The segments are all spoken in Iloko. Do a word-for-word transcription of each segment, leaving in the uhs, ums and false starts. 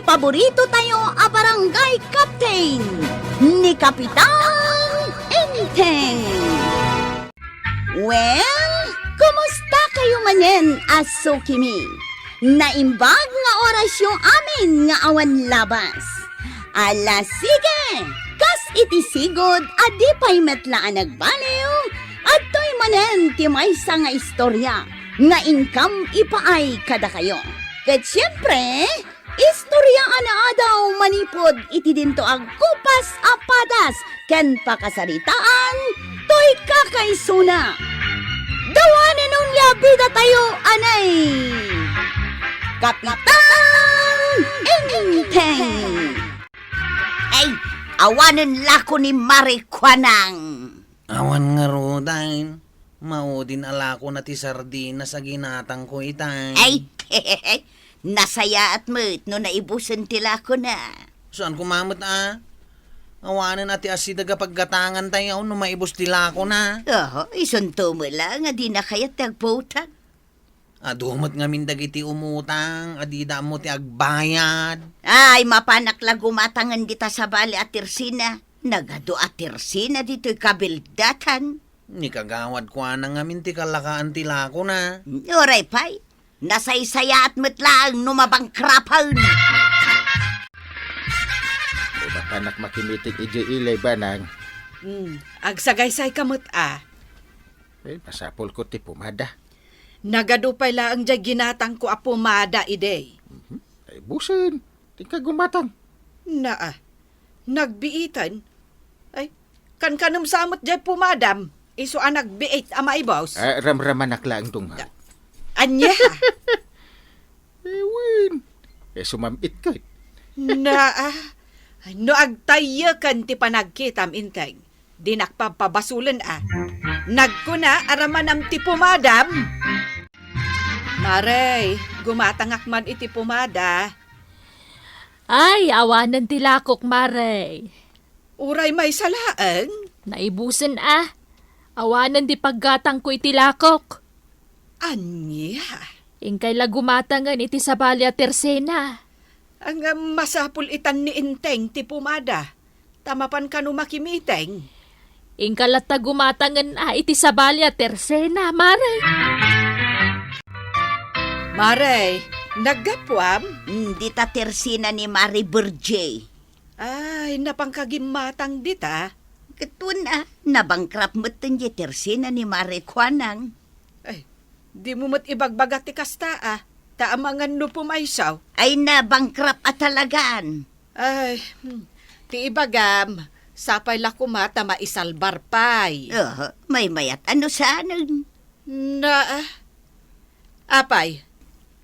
paborito tayo a barangay captain, ni Kapitan Enteng. Well, kumusta kayo manen a sukimi? Naimbag nga orasyo amin nga awan labas. Ala, sige! Kas iti sigud a di pay met la a nagbaliw, adtoy manen ti maysa nga istorya nga inkam ipaay kadakayo. Ket siempre, istorya a naadaw manipud iti dinto a gupas a padas ken pakasaritaan toy kakaisuna. Dawanen unay a bidatayo, anay! Kapitan Enteng! Ay, awanen lako ni Mare Kuanang. Awan ngaruden. Maudin a lakona ti sardinas a ginatangko itay. Ay, nasayaat met no naibusen ti lakona. Saan koma met a? Awanen a ti asideg a paggatangan tayo no maibus ti lakona. Oho, isunto met la nga dina kayat ti agpautang. Adu met ngamin dagiti umutang a dida ammo ti agbayad. Ay, mapanak la gumatangen dita sabali a tersena. Nagadu a tersena ditoy kabeldatan. Ni Kagawad Kuanang ngamin ti kalakaan ti lakona. Uray pay, nasaysayaat met laeng no mabangkrapen. Ay, mapanak makimiting idiay ilay, Banang. Hmm, agsagaysayka met a. Eh, masapulko ti pumada. Nagadu pay laeng diay ginatangko a pumada idi. Mhm. Ay, busen. Ti inka gumatang. Naa. Nagbiitan. Ay, kankanem sa met diay pumadam. Isu a nagbiit a maibus. Ah, ramramanak laeng tunggal. Ania? Eh, wen. Eh, sumam-itka. Naa. No agtayyeken ti panagkitam, Enteng. Dinak pabpabasolen a. Nagkuna a ramanam ti pumadam. Mare, gumatangak man iti pumada. Ay, awanen ti lakok, Mare. Uray maysa laeng? Naibusen a. Awanen ti paggatangko iti lakok. Ania? Inkay la gumatangen iti sabali a tersena. Ngem masapul itan ni Enteng ti pumada, ta mapan kano makimiteng. Inka latta gumatangen a iti sabali a tersena, Mare. Mare, naggapuam? Mm, dita tersena ni Mare Berje. Ay, napanka gimmatang dita? Ket wen a, nabangkrap metten diay tersena ni Mare Kuanang. Ay, dimo met ibagbaga ti kasta a, ta amangan no pumaysaw. Ay, nabangkrap a talagaan. Ay, hmm, ti ibagam, sapay la koma ta maisalbar pay. Oho, maymayat a no saanen. Na, ah, apay,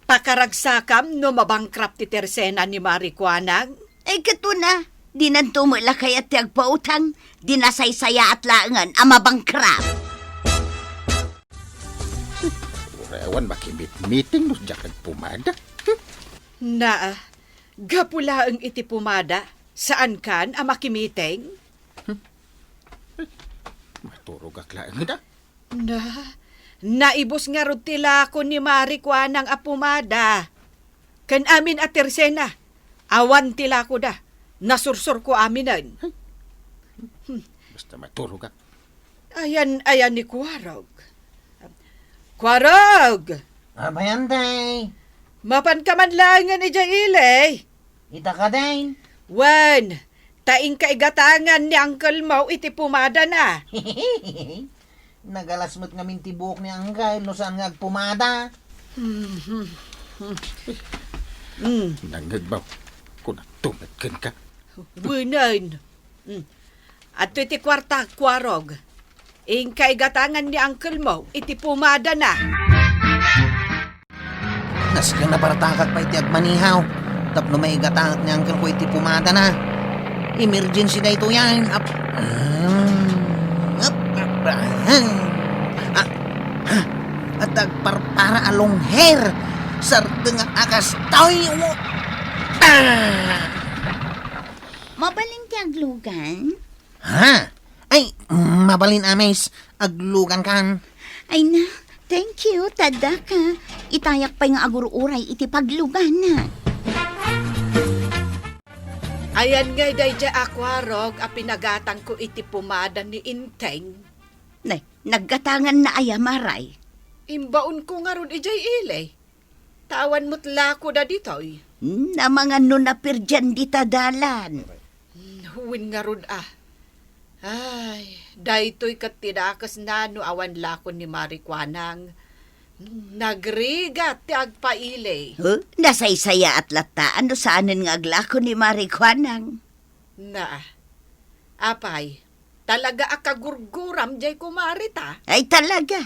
pakaragsakam no mabangkrap ti tersena ni Mare Kuanang? Ay, ket wen a, dinanto met la kayat ti agpautang, di nasaysayaat laengen a mabangkrap. Uray awan makimit-miting no diak agpumada. Na, ah, gapu laeng iti pumada, saankan a makimiteng? Maturogak laeng ida. Na, naibus ngarud ti lako ni Mare Kuanang a pumada. Ken amin a tersena, awan ti lakoda. Nasursurko aminen. Ay. Hmm. Basta maturogak. Ayan, ayan ni Kuarog. Kuarog! Apay, Enteng? Mapanka man laengen idiay ili? Ita kadi? Wen, ta inka igatangan ni uncle mo iti pumadana. Nagalas met ngamin ti buok ni uncle no saan nga agpumada. Mhm. Mm. Nangngegbaw. Kunakto met kenka. Wenen. Mm. Adtoy ti kuarta, Kuarog. Inka igatangan ni uncle mo iti pumadana. Nasken a partakak pay ti agmanihaw tapno maigatangek ni uncle ko iti pumadana. Emergency daytoy a. Ap-, ah, ap-, ap-, ah, ah, ah, agparpara a long hair. Sardeng a kastoy. Ah! Mabalin ti aglugan? Ha? Ay, mabalin a, miss. Aglugankan. Ay na, thank you, ta adda ka. Itayak pay nga agur-uray iti paglugana. Ayan ngay daydiay a kuarog a pinagatangko iti pomada ni Inteng. Nay, naggatanganna aya, Maray? Imbaonko ngarud idiay ili. Ta awan met lakoda ditoy. Hmm, amangan no napirdian dita dalan. Hmm, wen ngarud a. Ay, daytoy ket ti dakesna no awan lako ni Mari Kuanang. Hmm, nagrigat ti agpaili. Huh? Nasaysayaat latta no saanen nga aglako ni Mari Kuanang. Na, apay, talaga a kagurguram diay kumari ta? Ay, talaga.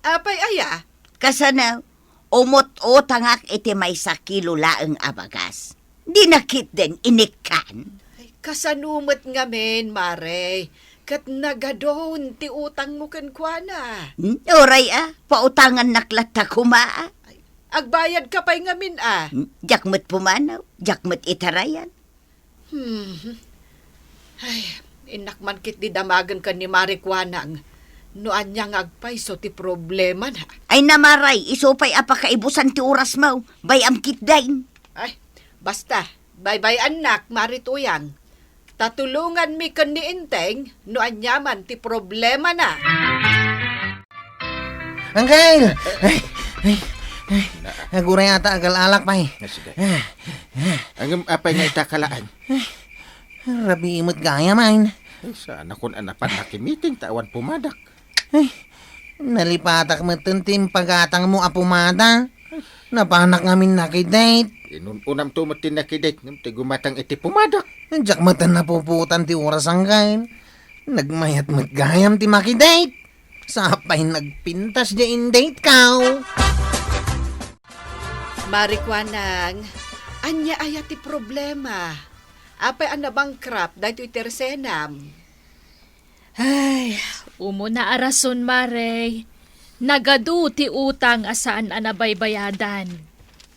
Apay aya? Kasano, umut-utangak iti maysa kilo laeng a bagas. Di na ketdin inikkan. Ay, kasano met ngamin, Mare? Ket nagadun ti utangmo kenkuana. Hmm, uray a, pautangannak latta koma a. Ay, agbayadka pay ngamin a. Hmm, diak met pumanaw, diak met itarayan. Hmm. Ay, innak man ketdi damagen ken ni Mari Kuanang no ania nga agpayso ti problemana. Ay, na, Maray, isu pay a pakaibusan ti orasmo, bay-am ketdin. Ay, basta, baybay-annak, Mari Tuyang. Ta tulonganmi ken ni Inteng no ania man ti problemana. Angkel! Ay, ay, ay. Na. Aguray ata agal-alak pay. Ah, sige. Ah, ah. Ngem apay nga ita ka laeng? Ay, rabii met gayam. Ay, saanakon a napan nakimiting ta awan pumadak. Ay, nalipatak metten ti impagatangmo a pomada. Napanak ngamin nakidate. Inun-unamto met ti nakidate ngem ti gumatang iti pumadak. Diak metten napuputan ti oras, Angkel. Nagmayat met gayam ti makidate. Sapay nagpintas diay indate ko. Mari Kuanang, ania aya ti problema? Apay a nabankrupt daytoy tersenam? Ay, umuna a rason, Mare. Nagadu ti utang a saan a nabaybayadan.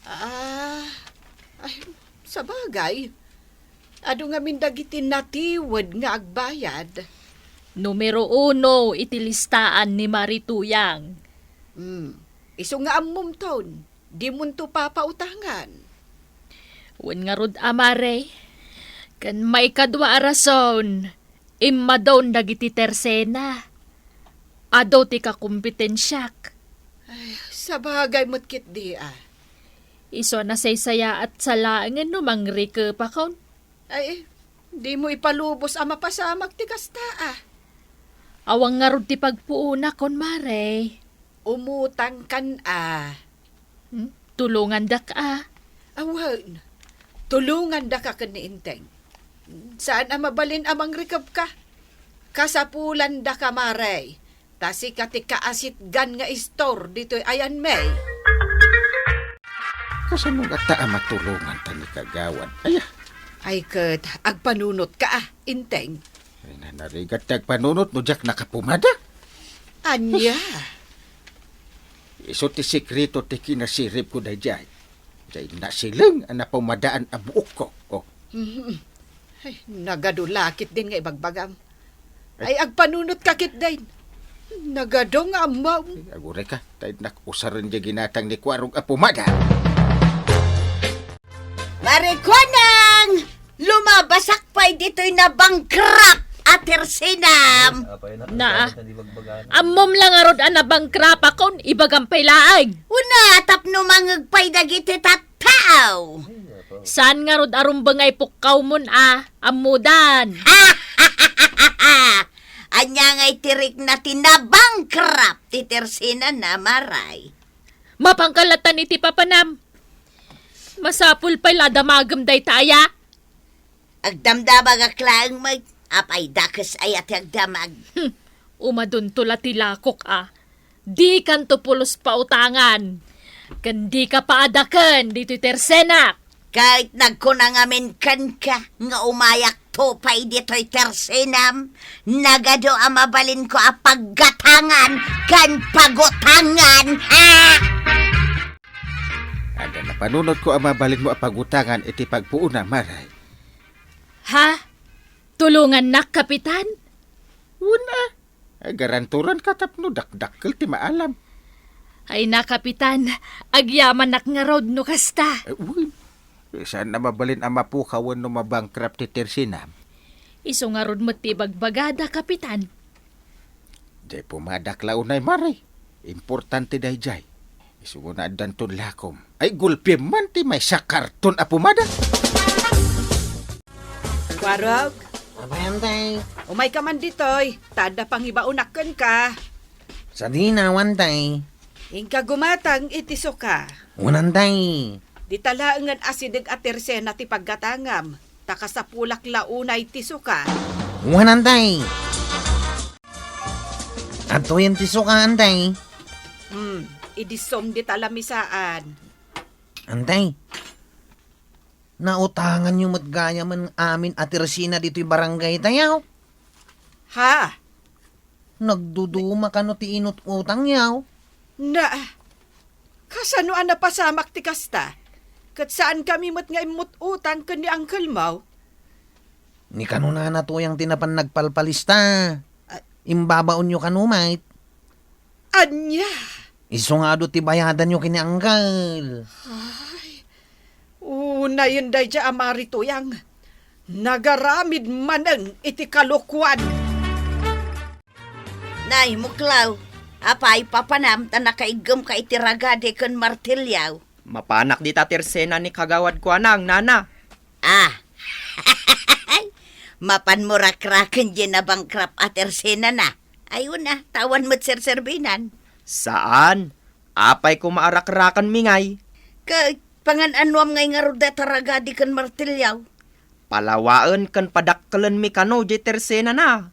Ah, ay, sabagay. Adu ngamin dagiti natiwed nga agbayad. Numero uno iti listaan ni Mari Tuyang. Hmm, isu nga ammomton, dimonto papautangan. Wen ngarud a, Mare, ken maikadua a rason, immadon dagiti tersena. Adu ti kakompetensiak. Ay, sabagay met ketdi a. Isu a nasaysayaat sa laengen no mangrikepakon. Ay, dimo ipalubos a mapasamak ti kasta a. Awan ngarud ti pagpuonakon, Mare. Umutangkan a. Hmm? Tulongandak a. Awan. Tulongandaka ken ni Inteng. Saan a mabalin a mangrikepka. Kasapulandaka, Mare. Ta sika ti kaasitgan nga istor ditoy ayanmi. Kasano ngata a matulonganta ni Kagawad? Aya. Ay ket, agpanunotka a, Inteng. Ay, na, narigat ti agpanunot no diak nakapumada. Ania? Isu ti sekreto ti kinasiribko daydiay. Diay nasileng a napumadaan a buokko. Oh. Mhm. Ay, nagadu la ketdin nga ibagbagam. Ay. Ay, agpanunotka ketdin. Nagadu nga ammom. Ay, agurayka, ta innak usaren diay ginatang ni Kuarog a pumada. Mari Kuanang! Lumabasak pay ditoy nabankrupt a tersenam. Naa. Ammom la ngarud a nabankrupt akon, ibagam pay laeng. Una, tapno mangeg pay dagiti tattao. Saan ngarud a rumbeng nga ipukkawmon a, ammodan. Ania nga iti rikna ti nabankrupt ti tersenana, Mare? Mapanka latta iti papanam. Masapul pay la a damagem dayta aya. Agdamdamagak laeng met, apay dakes aya ti agdamag. Hmm, umadunto la ti lakok a. Dikanto pulos pautangan. Ken dika paadaken ditoy tersenak. Ket nagkuna ngamin kenka nga umayakto pay ditoy tersenam, nagadu a mabalinko a paggatangan ken pagutangan. Ah! Adda napanunotko a mabalinmo a pagutangan iti pagpuona, Mare. Ha? Tulongannak, Kapitan? Wen a. Ay, garanturanka tapno dakdakkel ti maalam. Ay na, Kapitan, agyamanak ngarud no kasta. Ay, wen. Saan a mabalin a mapukaw wenno mabankrupt ti Tersina? Isu ngarud met ti ibagbagada, Kapitan. Diay pumadak la unay, Mare. Importante daydiay. Isu nga addanton lakom. Ay, gulpi man ti maysa karton a pumada. Warog? Apay, Antay? Umayka man ditoy. Ta adda pangibaonak kenka. Sadino, Antay? Inka gumatang iti suka. Wen, Antay. Dita laengen asideg a Tersina ti paggatangam, ta kasapulak la unay ti suka. Wen, Antay. Adtoyen ti suka, Antay. Hmm, idisom dita lamisaan. Antay, nautanganyo met gayamen amin a Tersina ditoy barangaytayo? Ha? Nagduduma kano ti inut-utangyo? Na, kasano a napasamak ti kasta? Ket saankami met nga immut-utang ken ni Uncle Mau? Ni kano Nana Tuyang ti napan nagpalpalista. Ah. Imbabaonyo kano met. Ania? Isu nga adu ti bayadanyo ken ni Uncle. Ay, unayen daydiay a Mari Tuyang. Nagaramid manen iti kalokuan. Nay, Muklaw, apay papanam ta nakaiggemka iti ragadi ken martilyaw? Mapanak dita Tersina ni Kagawad Kuanang, Nana. Ah. Mapanmo rakraken diay nabankrupt a Tersinana. Ay, una, ta awan met serserbinan. Saan. Apay koma a rakrakenmi ngay? Ket pangan-anuam ngay ngarud dayta ragadi ken martilyaw? Palawaen ken padakkelenmi kano diay Tersinana.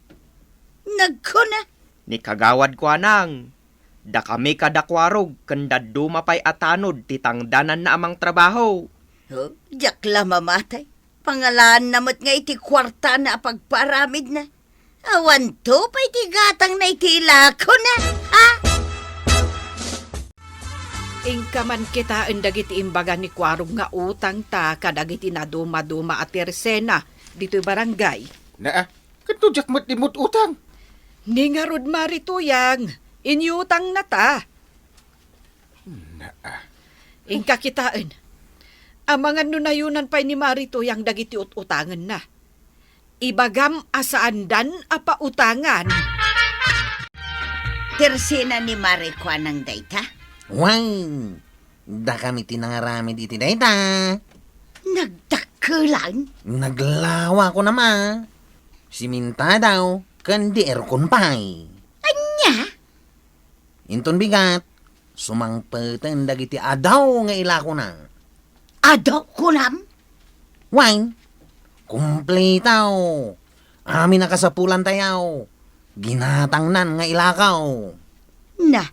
Nagkuna? Ni Kagawad Kuanang, dakami kada Kuarog ken dadduma pay a tanod ti tangdananna a mangtrabaho. Oh, diak la mamatay. Pangalaanna met nga iti kuartana a pagpaaramidna. Awanto pay ti gatangna iti ilakona, ha? Inka man kitaen dagiti imbaga ni Kuarog nga utangta kadagiti nadumaduma a Tersena ditoy barangay. Naa, ket no diak met immut-utang. Ni ngarud, Mari Tuyang, inyutangnata. Naa. Inka kitaen. Amangan no nayunan pay ni Mari Tuyang dagiti ut-utangenna. Ibagam a saandan a pautangan. Tersena ni Mari Kuanang dayta? Wen, dakami ti nangaramid iti dayta. Nagdakkelan? Naglawa, kunam a. Simintadaw, ken di aircon pay. Ania? Inton bigat, sumangpeten dagiti adaw nga ilakona. Adaw, kunam? Wen, kumpletaw. Amin a kasapulantayo, ginatangnan nga ilakaw. Na,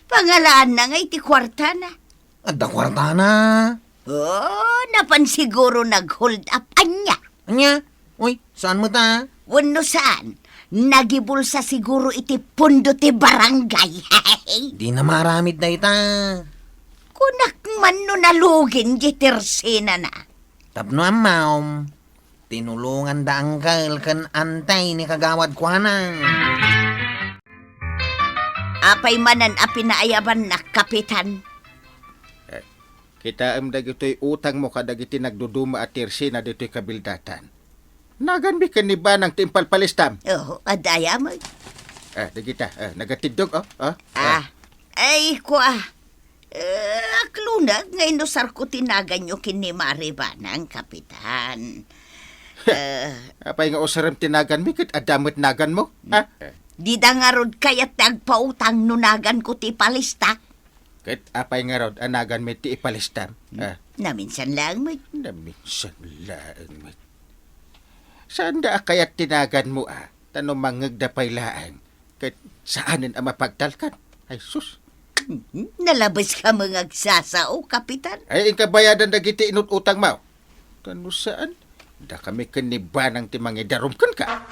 pangalaanna nga iti kuartana? Adda kuartana. Oh, napan siguro nag-hold up. Ania? Ania? Uy, saan met a? Wenno saan, nagibulsa siguro iti pundo ti barangay. Dina maaramid dayta. Kunak man no nalugin diay Tersenana. Tapno ammom, tinulongan da angkel ken antay ni Kagawad Kuanang. Apay manen a pinaayabannak, Kapitan? Eh, kitaem dagitoy utangmo kadagiti nagduduma a Tersena ditoy kabildatan. Naganmi ken ni Banang ti impalpalistam. Oh, adda aya met. Ah, dagita, ah, nagatiddog, oh, oh, ah. Ah, ay, kua. Eh, akluneg nga inusarko ti naganyo ken ni Mari Banang, Kapitan. Eh, apay nga usarem ti naganmi ket adda met naganmo, ha? Dida ngarud kayat ti agpautang no naganko ti ipalista? Ket apay ngarud a naganmi ti ipalistam? Hmm? Ah. Naminsan laeng met. Naminsan laeng met. Saanda a kayat ti naganmo, ah? Ta no mangngegda pay laeng, ket saanen a mapagtalkan. Ay, sus. Hmm, nalabeska met nga agsasao, Kapitan. Ay, inka bayadan dagiti inut-utangmo. Ta no saan, dakami ken ni Banang ti mangidarum kenka.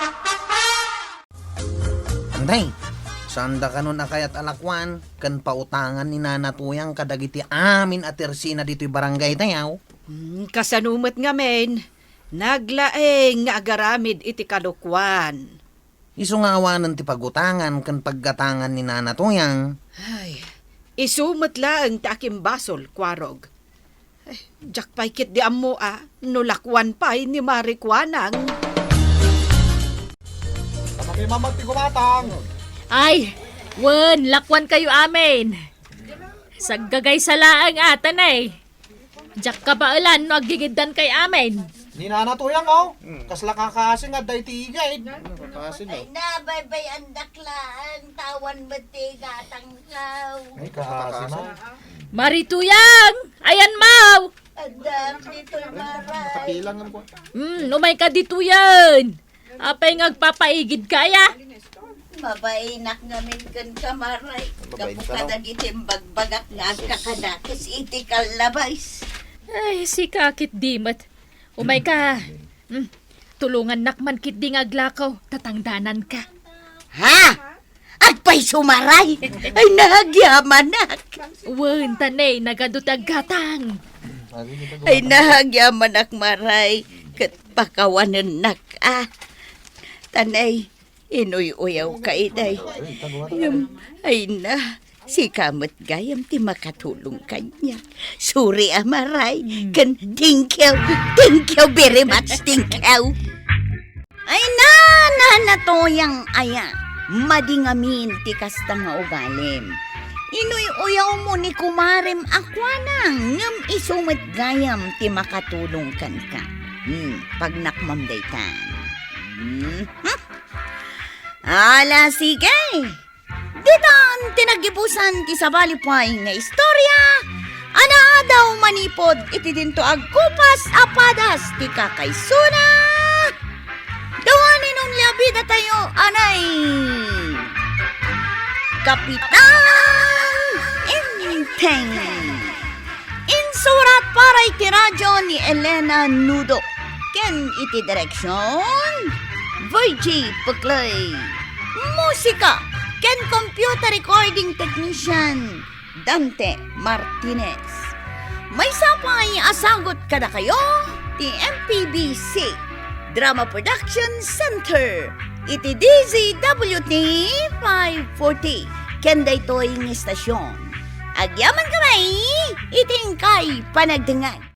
Antay, saanda kanon a kayat a lakuan ken pautangan ni Nana Tuyang kadagiti amin a Tersena ditoy barangaytayo? Hmm, kasano met ngamin? Naglaeng nga agaramid iti kalokuan. Isu nga awanen ti pagutangan ken paggatangan ni Nana Tuyang. Ay, isu met laeng ti akimbasol, Kuarog. Diak pay ketdi ammo a no lakuan pay ni Mari Kuanang. Tama kay Mama ti gumatang. Ay, wen, lakuan kayo amin. Saggagaysa laeng atan ay. Diak kabaelan no aggigiddan kay amin. Ni Nana Tuyang, oh. Hmm. Kasla kakasi nga adda iti igid. Ano, kakasi, no? Ay, nabaybay-andak laeng, tawan met ti gatangkaw. Ay, kakasi, ma. Mari Tuyang! Ayan, maw! Adda ditoy, Mari. Nakapilang ang kuwan. Hmm, umay ka ditoyen. Apay nga agpapaigid ka, aya? Mabainak ngamin kenka, Mari. Mabait ka, no? Gapu kadagiti imbagbagak nga agkakadakes iti kallabas. Ay, sika ketdi met. Umay ka. Hmm, tulongannak man ketdi nga aglakaw, ta tangdananka. Ha? Agpayso, Mari? Ay, nagyamanak. Wen, ta nay, nagadu ti aggatang. Ay, nagyamanak, Mari. Ket pakawanennak, a. Ta nay, inuy-uyawka idiay. Ngem, ay na, sika met gayam ti makatulong kaniak. Sorry a, Mari. Hmm. Ken thank you. Thank you very much. Thank you. Ay na, Nana Tuyang aya, madi ngamin ti kasta nga ugalim. Inuy-uyawmo ni kumarem a kuanang, ngem isu met gayam ti makatulong kenka. Hmm, pagnakmam daytan. Hmm, hmm. Ala, sige. Ditan ti naggibusan ti sabali pay nga istorya a naadaw manipud iti dinto agkupas a padas ti kakaisuna. Dawanen unli a bidatayo anay Kapitan Enteng. Insurat para iti radio ni Elena Nudo ken iti direksion, Virgie Puclay. Musika ken computer recording technician, Dante Martinez. Maysa pay a sagut kadakayo ti M P B C Drama Production Center iti D Z W T five forty ken daytoy nga istasyon. Agyaman kami iti inkay panagdengngeg.